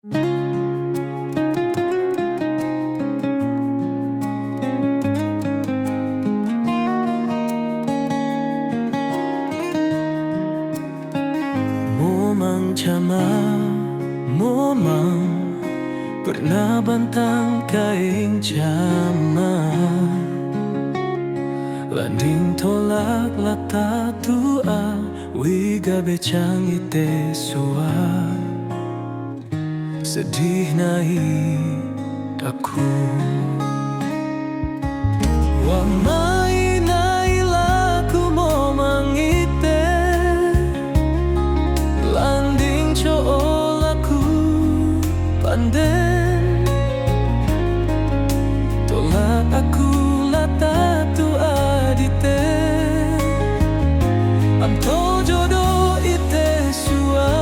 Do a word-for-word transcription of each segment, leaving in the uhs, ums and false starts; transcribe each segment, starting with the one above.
Momang cama, momang pernah bantang kaing cama. Landing tolak lata tua, wiga becang ite sua. Sedih nai daku. Wa mai nai laku momang ite. Landing co'o laku panden. Tolak aku lata tua dite. Anto jodoh ite sua,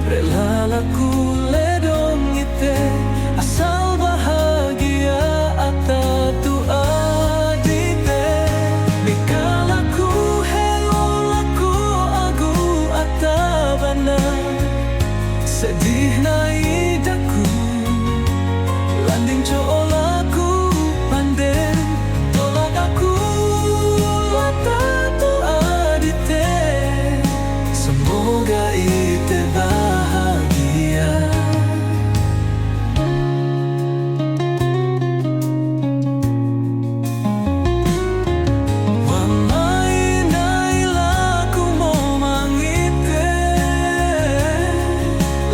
rela laku ledong ite, asal bahagia ata tua dite. Neka laku helo laku agu ata bana, sedih nai daku. Landing co'o laku panden, tolak aku lata tua dite. Semoga ite bahagia. Wa mai nai laku momang ite.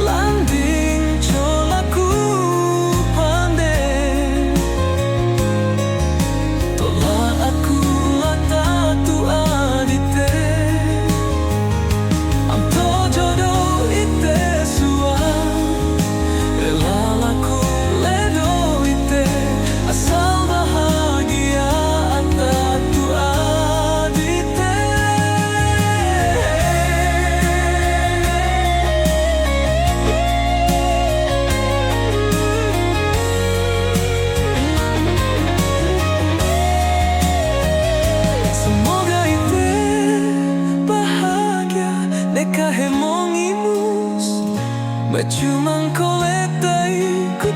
Landing co'o laku panden. Tolak aku lata tua dite. Anto jodoh ite sua, rela laku ledong ite, asal bahagia ata tua dite. Semoga ite bahagia, neka hemong imus, macumang koletai ku